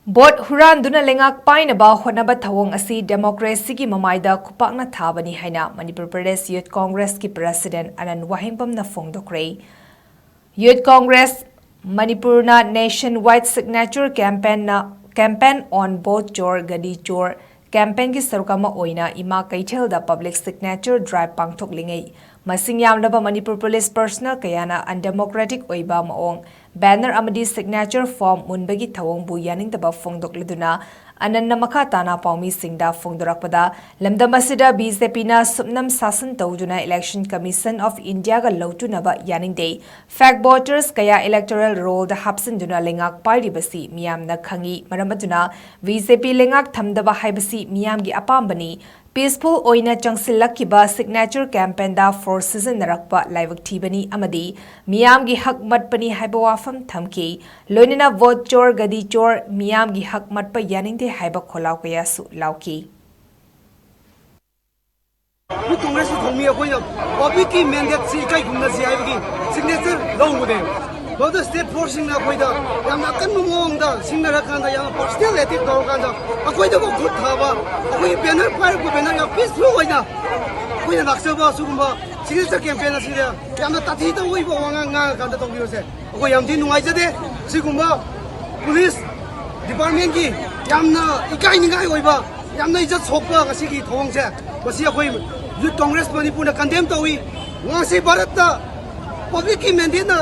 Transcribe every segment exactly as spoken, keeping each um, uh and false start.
Vote ꯍꯨꯔꯥꯟꯗꯨꯅ ꯂꯩꯉꯥꯛ ꯄꯥꯏꯅꯕ ꯍꯣꯠꯅꯕ ꯊꯧꯑꯣꯡ ꯑꯁꯤ ꯗꯦꯃꯣꯀ꯭ꯔꯦꯁꯤꯒꯤ ꯃꯃꯥꯏꯗ ꯈꯨꯄꯥꯛꯅ ꯊꯥꯕꯅꯤ ꯍꯥꯏꯅ ꯃꯅꯤꯄꯨꯔ ꯄ꯭ꯔꯗꯦꯁ ꯌꯨꯊ ꯀꯣꯡꯒ꯭ꯔꯦꯁꯀꯤ ꯄ꯭ꯔꯁꯤꯗꯦꯟꯠ ꯑꯅꯟ ꯋꯥꯍꯦꯡꯕꯝꯅ ꯐꯣꯡꯗꯣꯛꯈ꯭ꯔꯦ꯫ ꯌꯨꯊ ꯀꯣꯡꯒ꯭ꯔꯦꯁ ꯃꯅꯤꯄꯨꯔꯅ ꯅꯦꯁꯟ ꯋꯥꯏꯗ ꯁꯤꯒꯅꯦꯆꯔ ꯀꯦꯝꯄꯦꯟꯅ, Campaign on Vote Chor Gadi Chor ꯀꯦꯝꯄꯦꯟꯒꯤ ꯁꯔꯨꯛ ꯑꯃ ꯑꯣꯏꯅ ꯏꯃꯥ ꯀꯩꯊꯦꯜꯗ ꯄꯕ꯭ꯂꯤꯛ ꯁꯤꯒꯅꯦꯆꯔ ꯗ꯭ꯔꯥꯏꯚ ꯄꯥꯡꯊꯣꯛꯂꯤꯉꯩ, ꯃꯁꯤꯡ ꯌꯥꯝꯂꯕ ꯃꯅꯤꯄꯨꯔ ꯄꯨꯂꯤꯁ ꯄꯔꯁꯅꯦꯜ ꯀꯌꯥꯅ ꯑꯟꯗꯦꯃꯣꯀ꯭ꯔꯦꯇꯤꯛ ꯑꯣꯏꯕ ꯃꯑꯣꯡ, ꯕꯦꯅꯔ ꯑꯃꯗꯤ ꯁꯤꯒꯅꯦꯆꯔ ꯐꯣꯔꯝ ꯃꯨꯟꯕꯒꯤ ꯊꯧꯑꯣꯡꯕꯨ ꯌꯥꯅꯤꯡꯗꯕ ꯐꯣꯡꯗꯣꯛꯂꯗꯨꯅ, ꯑꯅꯟꯅ ꯃꯈꯥ ꯇꯥꯅ ꯄꯥꯎꯃꯤꯁꯤꯡꯗ ꯐꯣꯡꯗꯣꯔꯛꯄꯗ, ꯂꯝꯗꯝ ꯑꯁꯤꯗ ꯕꯤ ꯖꯦ ꯄꯤꯅ ꯁꯨꯞꯅꯝ ꯁꯥꯁꯟ ꯇꯧꯗꯨꯅ ꯏꯂꯦꯛꯁꯟ ꯀꯃꯤꯁꯟ ꯑꯣꯐ ꯏꯟꯗꯤꯌꯥꯒ ꯂꯧꯇꯨꯅꯕ ꯌꯥꯅꯤꯡꯗꯦ꯫ ꯐꯦꯛ ꯚꯣꯇꯔꯁ ꯀꯌꯥ ꯏꯂꯦꯛꯇꯣꯔꯦꯜ ꯔꯣꯜꯗ ꯍꯥꯞꯆꯤꯟꯗꯨꯅ ꯂꯩꯉꯥꯛ ꯄꯥꯏꯔꯤꯕꯁꯤ ꯃꯤꯌꯥꯝꯅ ꯈꯪꯏ꯫ ꯃꯔꯝ ꯑꯗꯨꯅ ꯕꯤ ꯖꯦ ꯄꯤ ꯂꯩꯉꯥꯛ ꯊꯝꯗꯕ ꯍꯥꯏꯕꯁꯤ ꯃꯤꯌꯥꯝꯒꯤ ꯑꯄꯥꯝꯕꯅꯤ꯫ ꯄꯤꯁꯐꯨꯜ ꯑꯣꯏꯅ ꯆꯪꯁꯤꯜꯂꯛꯈꯤꯕ ꯁꯤꯒꯅꯦꯆꯔ ꯀꯦꯝꯄꯦꯟꯗ ꯐꯣꯔꯁ ꯁꯤꯖꯤꯟꯅꯔꯛꯄ ꯂꯥꯏꯕꯛ ꯊꯤꯕꯅꯤ ꯑꯃꯗꯤ ꯃꯤꯌꯥꯝꯒꯤ ꯍꯛ ꯃꯠꯄꯅꯤ ꯍꯥꯏꯕ ꯋꯥꯐꯝ ꯊꯝꯈꯤ꯫ ꯂꯣꯏꯅꯅ ꯚꯣꯠ ꯆꯣꯔ ꯒꯗꯤ ꯆꯣꯔ, ꯃꯤꯌꯥꯝꯒꯤ ꯍꯛ ꯃꯠꯄ ꯌꯥꯅꯤꯡꯗꯦ ꯍꯥꯏꯕ ꯈꯣꯜꯂꯥꯎ ꯀꯌꯥꯁꯨ ꯂꯥꯎꯈꯤ꯫ ꯌꯨꯊ ꯀꯣꯡꯒ꯭ꯔꯦꯁꯀꯤ ꯊꯧꯃꯤ ꯑꯩꯈꯣꯏꯅ ꯄꯕ꯭ꯂꯤꯛꯀꯤ ꯃꯦꯟꯗꯦꯠꯁꯤ ꯏꯀꯥꯏ ꯈꯨꯝꯅꯁꯤ ꯍꯥꯏꯕꯒꯤ ꯁꯤꯒꯅꯦꯆꯔ ꯂꯧꯕꯅꯦ꯫ ꯃꯗꯨꯗ ꯁ꯭ꯇꯦꯠ ꯐꯣꯔꯁꯁꯤꯡꯅ ꯑꯩꯈꯣꯏꯗ ꯌꯥꯝꯅ ꯑꯀꯟꯕ ꯃꯑꯣꯡꯗ ꯁꯤꯡꯅꯔꯀꯥꯟꯗ, ꯌꯥꯝꯅ ꯄꯔꯁꯅꯦꯜ ꯑꯦꯇꯦꯛ ꯇꯧꯔꯀꯥꯟꯗ, ꯑꯩꯈꯣꯏꯗꯕꯨ ꯈꯨꯠ ꯊꯥꯕ, ꯑꯩꯈꯣꯏꯒꯤ ꯕꯦꯅꯔ ꯄꯥꯏꯔꯛꯄ ꯕꯦꯅꯔ ꯌꯥꯝ ꯄꯤꯁꯐꯨꯜ ꯑꯣꯏꯅ ꯑꯩꯈꯣꯏꯅ ꯂꯥꯛꯆꯕ ꯁꯤꯒꯨꯝꯕ ꯁꯤꯒꯅꯦꯆꯔ ꯀꯦꯝꯄꯦꯟ ꯑꯁꯤꯗ ꯌꯥꯝꯅ ꯇꯥꯊꯤ ꯇꯧꯕ ꯋꯥꯉꯥꯡ ꯉꯥꯡꯉꯀꯥꯟꯗ ꯇꯧꯕꯤꯕꯁꯦ ꯑꯩꯈꯣꯏ ꯌꯥꯝ ꯊꯤ ꯅꯨꯡꯉꯥꯏꯖꯗꯦ꯫ ꯁꯤꯒꯨꯝꯕ ꯄꯨꯂꯤꯁ ꯗꯤꯄꯥꯔꯠꯃꯦꯟꯒꯤ ꯌꯥꯝꯅ ꯏꯀꯥꯏꯅꯤꯡꯉꯥꯏ ꯑꯣꯏꯕ, ꯌꯥꯝꯅ ꯏꯖꯠ ꯁꯣꯛꯄ ꯉꯁꯤꯒꯤ ꯊꯧꯑꯣꯡꯁꯦ, ꯃꯁꯤ ꯑꯩꯈꯣꯏ ꯌꯨꯊ ꯀꯣꯡꯒ꯭ꯔꯦꯁ ꯃꯅꯤꯄꯨꯔꯅ ꯀꯟꯗꯦꯝ ꯇꯧꯏ꯫ ꯉꯁꯤ ꯚꯥꯔꯠꯇ ꯄꯕ꯭ꯂꯤꯛꯀꯤ ꯃꯦꯟꯗꯦꯠꯅ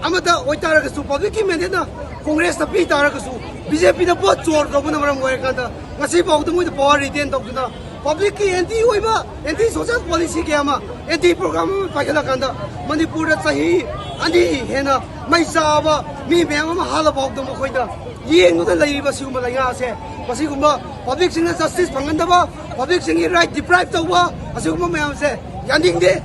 ꯑꯃꯗ ꯑꯣꯏꯇꯥꯔꯒꯁꯨ, ꯄꯕ꯭ꯂꯤꯛꯀꯤ ꯃꯦꯟꯗꯦꯠꯅ ꯀꯣꯡꯒ꯭ꯔꯦꯁꯇ ꯄꯤ ꯇꯥꯔꯒꯁꯨ, ꯕꯤ ꯖꯦ ꯄꯤꯗ ꯚꯣꯠ ꯆꯣꯔ ꯇꯧꯕꯅ ꯃꯔꯝ ꯑꯣꯏꯔꯀꯥꯟꯗ ꯉꯁꯤ ꯐꯥꯎꯗ ꯃꯣꯏꯗ ꯄꯋꯥꯔ ꯔꯤꯇꯦꯟ ꯇꯧꯗꯨꯅ ꯄꯕ꯭ꯂꯤꯛꯀꯤ ꯑꯦꯟꯇꯤ ꯑꯣꯏꯕ, ꯑꯦꯟꯇꯤ ꯁꯣꯁꯤꯌꯦꯜ ꯄꯣꯂꯤꯁꯤ ꯀꯌꯥ ꯑꯃ, ꯑꯦꯟꯇꯤ ꯄ꯭ꯔꯣꯒ꯭ꯔꯥꯝ ꯑꯃ ꯄꯥꯏꯈꯠꯂꯀꯥꯟꯗ ꯃꯅꯤꯄꯨꯔꯗ ꯆꯍꯤ ꯑꯅꯤ ꯍꯦꯟꯅ ꯃꯩ ꯆꯥꯕ ꯃꯤ ꯃꯌꯥꯝ ꯑꯃ ꯍꯥꯠꯂ ꯐꯥꯎꯗ ꯃꯈꯣꯏꯗ ꯌꯦꯡꯗꯨꯅ ꯂꯩꯔꯤꯕ ꯁꯤꯒꯨꯝꯕ ꯂꯩꯉꯥꯛ ꯑꯁꯦ, ꯃꯁꯤꯒꯨꯝꯕ ꯄꯕ꯭ꯂꯤꯛꯁꯤꯡꯅ ꯖꯁꯇꯤꯁ ꯐꯪꯍꯟꯗꯕ, ꯄꯕ꯭ꯂꯤꯛꯁꯤꯡꯒꯤ ꯔꯥꯏꯠ ꯗꯤꯄ꯭ꯔꯥꯏꯚ ꯇꯧꯕ, ꯑꯁꯤꯒꯨꯝꯕ ꯃꯌꯥꯝꯁꯦ ꯌꯥꯅꯤꯡꯗꯦ꯫